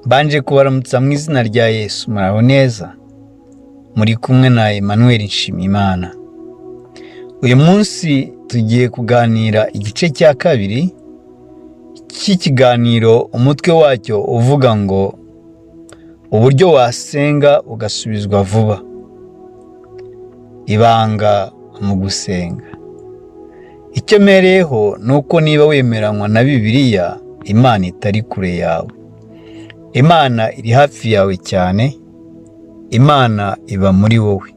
Mbanje kubaramutsa mu izina rya Yesu. Muraho neza? Muri kumwe na Emmanuel Nshimiyimana. Uyu munsi tugiye kuganira igice cya kabiri cy'ikiganiro, umutwe wacyo uvuga ngo "Uburyo wasenga ugasubizwa vuba, ibanga mu gusenga". Icyo mpereyeho ni uko niba wemeranywa na Bibiliya, Imana itari kure yawe. Imana iri hafi yawe cyane, Imana iba muri wowe.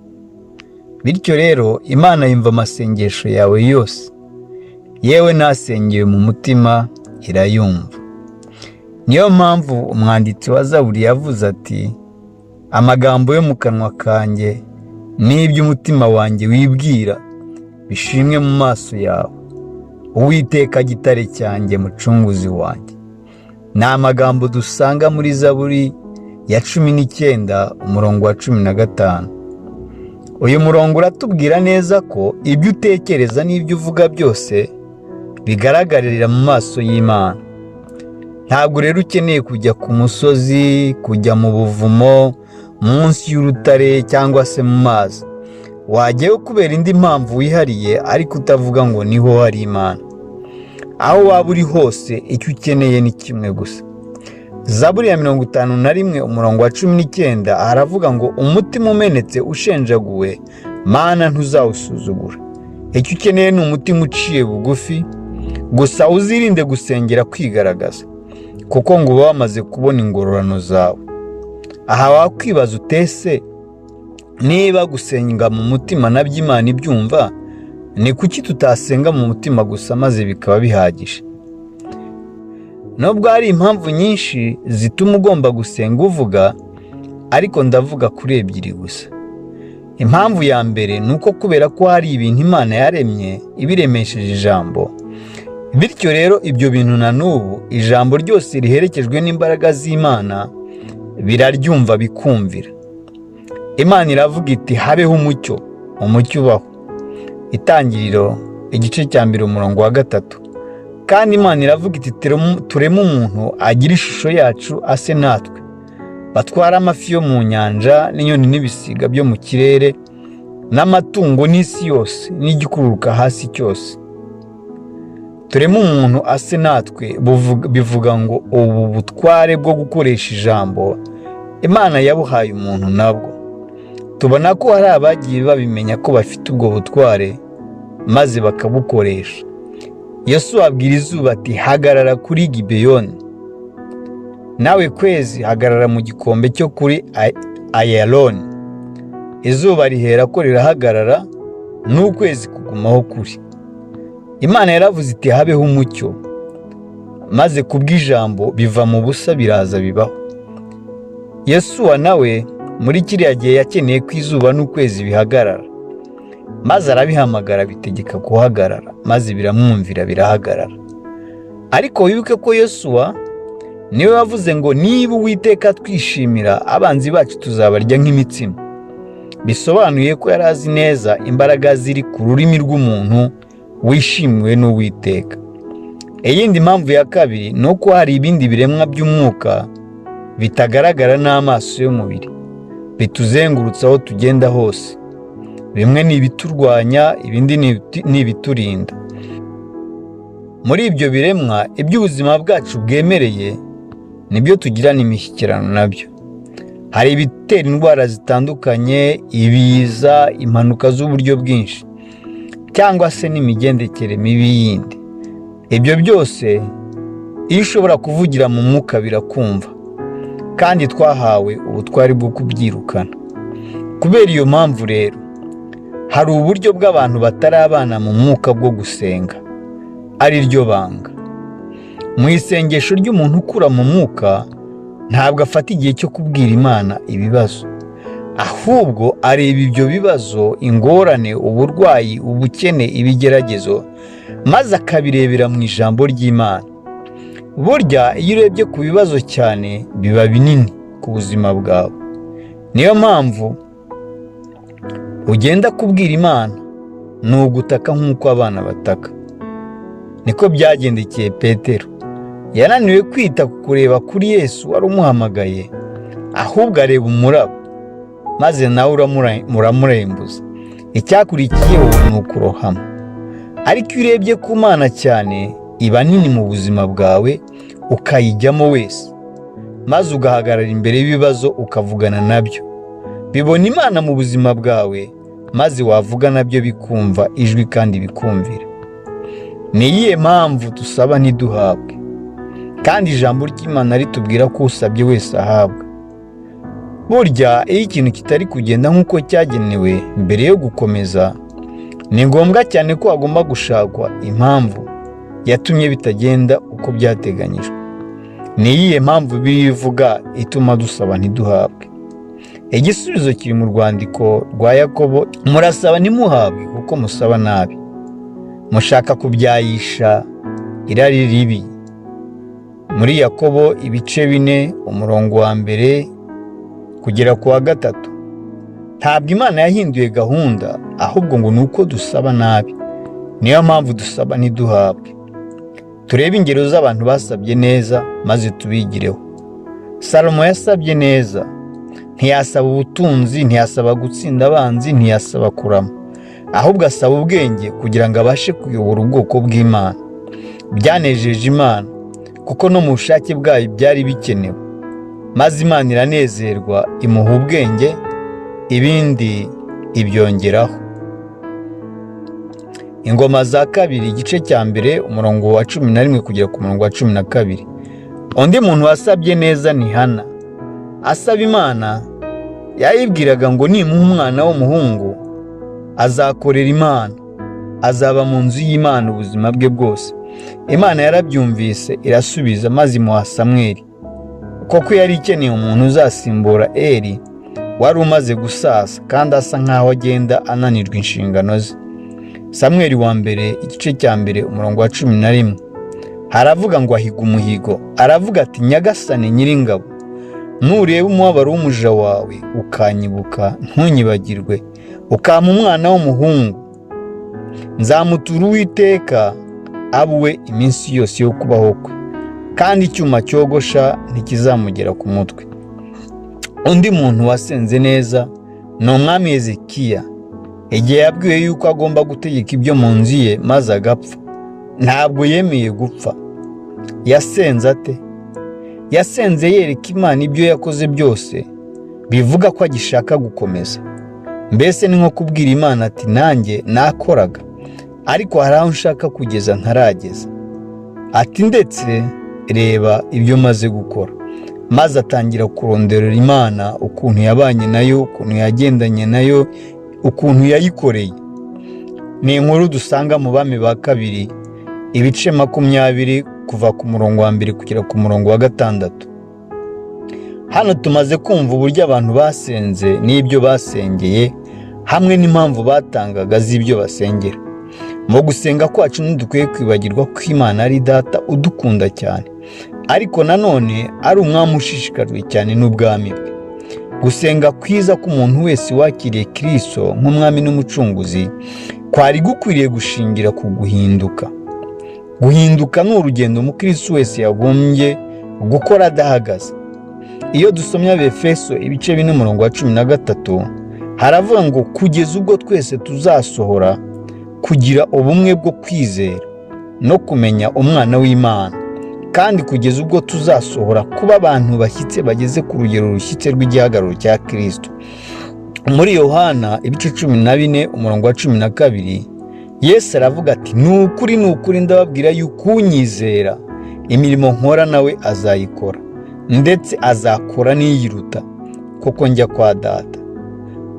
Bityo rero Imana yumva amasengesho yawe yose, yewe n'asengewe mu mutima irayumva. Niyo mpamvu umwanditsi wa Zaburi yavuze ati: "Amagambo yo mu kanwa kanjye n'iby'umutima wanjye wibwira bishimwe mu maso yawe, Uwiteka gitare cyanjye, mucunguzi wanjye." Ni amagambo dusanga muri Zaburi ya 19, umurongo wa 15. Uyu murongo uratubwira neza ko ibyo utekereza n'ibyo uvuga byose bigaragarira mu maso y'Imana. Ntabwo rero ukeneye kujya ku musozi, kujya mu buvumo, munsi y'urutare cyangwa se mu mazi. Wajyayo kubera indi mpamvu wihariye, ariko utavuga ngo niho hari Imana. Aho waba uri hose, icyo ukeneye ni kimwe gusa. Zaburi ya 51, umurongo wa 19, haravuga ngo: "Umutima umenetse ushenjaguwe, Mana, ntuzawusuzugura." Icyo ukeneye ni umutima uciye bugufi gusa. Uzirinde gusengera kwigaragaza, kuko ngo uba wamaze kubona ingororano zawe. Aha wakwibaza uti: "Ese niba gusenga mu mutima nabyo Imana ibyumva, ni kuki tutasenga mu mutima gusa maze bikaba bihagije?" Nubwo hari impamvu nyinshi zituma ugomba gusenga uvuga, ariko ndavuga kuri ebyiri gusa. Impamvu ya mbere ni uko kubera ko hari ibintu Imana yaremye ibiremesheje ijambo, bityo rero ibyo bintu na n'ubu ijambo ryose riherekejwe n'imbaraga z'Imana biraryumva bikumvira. Imana iravuga iti: "Habeho umucyo," umucyo ubaho. Itangiriro igice cya 1, umurongo wa 3. Kandi Imana iravuga iti: "Tureme umuntu agira ishusho yacu, ase natwe, batwara amafi yo mu nyanja n'inyoni n'ibisiga byo mu kirere n'amatungo n'isi yose n'igikururuka hasi cyose." Tureme umuntu ase natwe bivuga ngo ubu butware bwo gukoresha ijambo Imana yabuhaye umuntu nabwo. Tubona ko hari abagiye babimenya ko bafite ubwo butware maze bakabukoresha. Yesu abwira izuba ati: "Hagarara kuri Gibeyoni, nawe kwezi hagarara mu gikombe cyo kuri Ayaloni." Izuba rihera ko rirahagarara, n'ukwezi kugumaho kuri. Imana yaravuze iti: "Habeho umucyo," maze kubw'ijambo biva mu busa biraza bibaho. Yesuwa nawe muri kiriya gihe yakeneye ko izuba n'ukwezi bihagarara, maze arabihamagara, bitegeka guhagarara, maze biramwumvira birahagarara. Ariko wibuke ko Yosuwa niwe wavuze ngo: "Niba Uwiteka twishimira, abanzi bacu tuzabarya nk'imitsima." Bisobanuye ko yari azi neza imbaraga ziri ku rurimi rw'umuntu wishimiwe n'Uwiteka. Iyindi mpamvu ya kabiri ni uko hari ibindi biremwa by'umwuka bitagaragara n'amaso y'umubiri bituzengurutse aho tugenda hose. Bimwe ni ibiturwanya, ibindi ni ibiturinda. Muri ibyo biremwa, ibyo ubuzima bwacu bwemereye nibyo tugirana imishyikirano nabyo. Hari ibitera indwara zitandukanye, ibiza, impanuka z'uburyo bwinshi, cyangwa se n'imigendekere mibi yindi. Ibyo byose iyo ushobora kuvugira mu mwuka birakumva, kandi twahawe ubutware bwo kubyirukana. Kubera iyo mpamvu rero, hari uburyo bw'abantu batari abana mu mwuka bwo gusenga, ari ryo banga. Mu isengesho ry'umuntu ukura mu mwuka, ntabwo afata igihe cyo kubwira Imana ibibazo, ahubwo areba ibyo bibazo, ingorane, uburwayi, ubukene, ibigeragezo, maze akabirebera mu ijambo ry'Imana. Burya iyo urebye ku bibazo cyane biba binini ku buzima bwawe. Niyo mpamvu ugenda kubwira Imana ni ugutaka nk'uko abana bataka. Niko byagendekeye Petero. Yananiwe kwita ku kureba kuri Yesu wari umuhamagaye, ahubwo areba umuraba, maze nawe uramurembuza. Icyakurikiyeho ni ukurohama. Ariko iyo urebye ku Mana cyane, iba nini mu buzima bwawe, ukayijyamo wese, maze ugahagarara imbere y'ibibazo ukavugana nabyo. Bibona Imana mu buzima bwawe, maze wavuga nabyo bikumva ijwi kandi bikumvira. Ni iyihe mpamvu dusaba ntiduhabwe, kandi ijambo ry'Imana ritubwira ko usabye wese ahabwa? Burya iyo ikintu kitari kugenda nk'uko cyagenewe, mbere yo gukomeza ni ngombwa cyane ko hagomba gushakwa impamvu yatumye bitagenda uko byateganyijwe. Ni iyihe mpamvu bivuga ituma dusaba ntiduhabwe? Igisubizo kiri mu rwandiko rwa Yakobo: murasaba ntimuhabwe kuko musaba nabi, mushaka kubyayisha irari ribi. Muri Yakobo ibice 4, umurongo wa 1 kugera ku wa 3. Ntabwo Imana yahinduye gahunda, ahubwo ngo ni uko dusaba nabi, niyo mpamvu dusaba ntiduhabwe. Turebe ingero z'abantu basabye neza maze tubigireho. Salomo yasabye neza, ntiyasaba ubutunzi, ntiyasaba gutsinda abanzi, ntiyasaba kurama, ahubwo asaba ubwenge kugira ngo abashe kuyobora ubwoko bw'Imana. Byanejeje Imana kuko no mu bushake bwayo byari bikenewe, maze Imana iranezerwa, imuha ubwenge, ibindi ibyongeraho. Ingoma za Kabiri igice cya 1, umurongo wa 11 kugera ku murongo wa 12. Undi muntu wasabye neza ni Hana. Asaba Imana, yayibwiraga ngo nimuha umwana w'umuhungu azakorera Imana, azaba mu nzu y'Imana ubuzima bwe bwose. Imana yarabyumvise irasubiza, maze imuha Samweli, koko yari ikeneye umuntu uzasimbura Eli wari umaze gusaza kandi asa nkaho agenda ananirwa inshingano ze. Samweli wa mbere igice cya 1, umurongo wa 11, haravuga ngo ahiga umuhigo, aravuga ati: Nyagasani Nyiringabo, nureba umubabaro w'umuja wawe ukanyibuka ntunyibagirwe, ukampa umwana w'umuhungu, nzamutura Uwiteka abe iminsi yose yo kubaho kwe, kandi icyuma cyogosha ntikizamugera ku mutwe. Undi muntu wasenze neza ni umwami Hezekiya. Igihe yabwiwe yuko agomba gutegeka ibyo mu nzu ye maze agapfa, ntabwo yemeye gupfa. Yasenze ate? Yasenze yereka Imana ibyo yakoze byose, bivuga ko agishaka gukomeza. Mbese ni nko kubwira Imana ati: nanjye nakoraga, ariko hari aho nshaka kugeza ntarageza. Ati: ndetse reba ibyo maze gukora. Maze atangira kurondorera Imana ukuntu yabanye nayo, ukuntu yagendanye nayo, ukuntu yayikoreye. Ni inkuru dusanga mu Bami ba Kabiri ibice 20, kuva ku murongo wa 1 kugera ku murongo wa 6. Hano tumaze kumva uburyo abantu basenze n'ibyo basengeye, hamwe n'impamvu batangaga z'ibyo basengera. Mu gusenga kwacu ntidukwiye kwibagirwa ko Imana ari Data udukunda cyane, ariko nanone ari umwami ushishikajwe cyane n'ubwami bwe. Gusenga kwiza k'umuntu wese wakiriye Kristo nk'umwami n'umucunguzi kwari gukwiriye gushingira ku guhinduka. Guhinduka ni urugendo umukristo wese yagombye gukora adahagaze. Iyo dusomye Abefeso ibice 4, umurongo wa 13, haravuga ngo kugeza ubwo twese tuzasohora kugira ubumwe bwo kwizera no kumenya umwana w'Imana, kandi kugeza ubwo tuzasohora kuba abantu bashyitse bageze ku rugero rushyitse rw'igihagararo cya Kristo. Muri Yohana ibice 14, umurongo wa 12, Yesu aravuga ati: ni ukuri, ni ukuri, ndababwira yuko unyizera imirimo nkora nawe azayikora, ndetse azakora n'iyiruta, kuko njya kwa Data.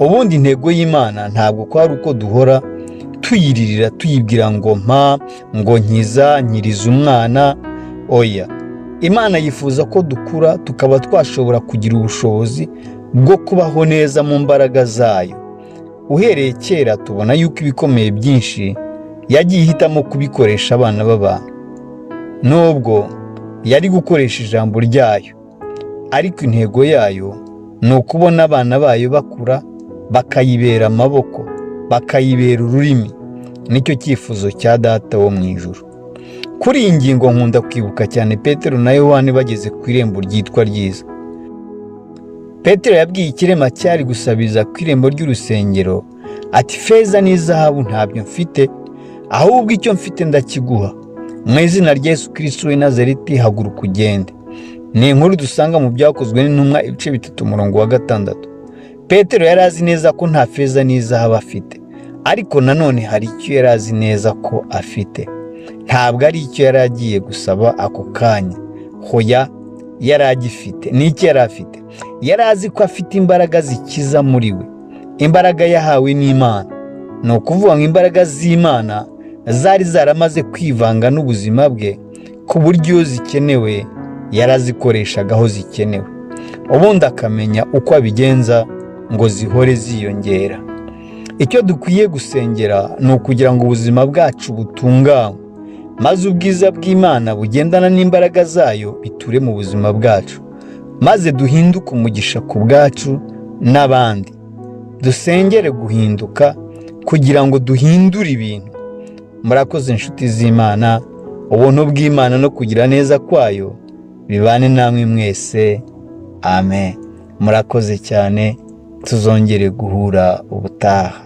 Ubundi intego y'Imana ntabwo kwari uko duhora tuyiririra, tuyibwira ngo mpa, ngo nkiza, nkiriza umwana. Oya, Imana yifuza ko dukura tukaba twashobora kugira ubushobozi bwo kubaho neza mu mbaraga zayo. Uhereye kera tubona yuko ibikomeye byinshi yagiye ihitamo kubikoresha abana b'abantu, nubwo yari gukoresha ijambo ryayo, ariko intego yayo ni ukubona abana bayo bakura bakayibera amaboko, bakayibera ururimi. Nicyo cyifuzo cya Data wo mu ijuru. Kuri iyi ngingo nkunda kwibuka cyane Petero na Yohani bageze ku irembo ryitwa Ryiza. Petero yabwiye ikirema cyari gusabiriza ku irembo ry'urusengero ati: "Feza n'izahabu ntabyo mfite, ahubwo icyo mfite ndakiguha. Mu izina rya Yesu Kristo w'i Nazareti, haguruka ugende." Ni inkuru dusanga mu Byakozwe n'Intumwa, ibice 3, umurongo wa 6. Petero yari azi neza ko nta feza n'izahabu afite, ariko nanone hari icyo yari azi neza ko afite. Ntabwo ari icyo yari agiye gusaba ako kanya, hoya, yari agifite. Ni icyo yari afite? Yari azi ko afite imbaraga zikiza muri we, imbaraga yahawe n'Imana. Ni ukuvuga ngo imbaraga z'Imana zari zaramaze kwivanga n'ubuzima bwe, ku buryo iyo zikenewe yarazikoreshaga aho zikenewe, ubundi akamenya uko abigenza ngo zihore ziyongera. Icyo dukwiye gusengera ni ukugira ngo ubuzima bwacu butunganywe, maze ubwiza bw'Imana bugendana n'imbaraga zayo biture mu buzima bwacu, maze duhinduke umugisha ku bwacu n'abandi. Dusengere guhinduka kugira ngo duhindure ibintu. Murakoze, inshuti z'Imana. Ubuntu bw'Imana no kugira neza kwayo bibane namwe mwese. Amen. Murakoze cyane, tuzongere guhura ubutaha.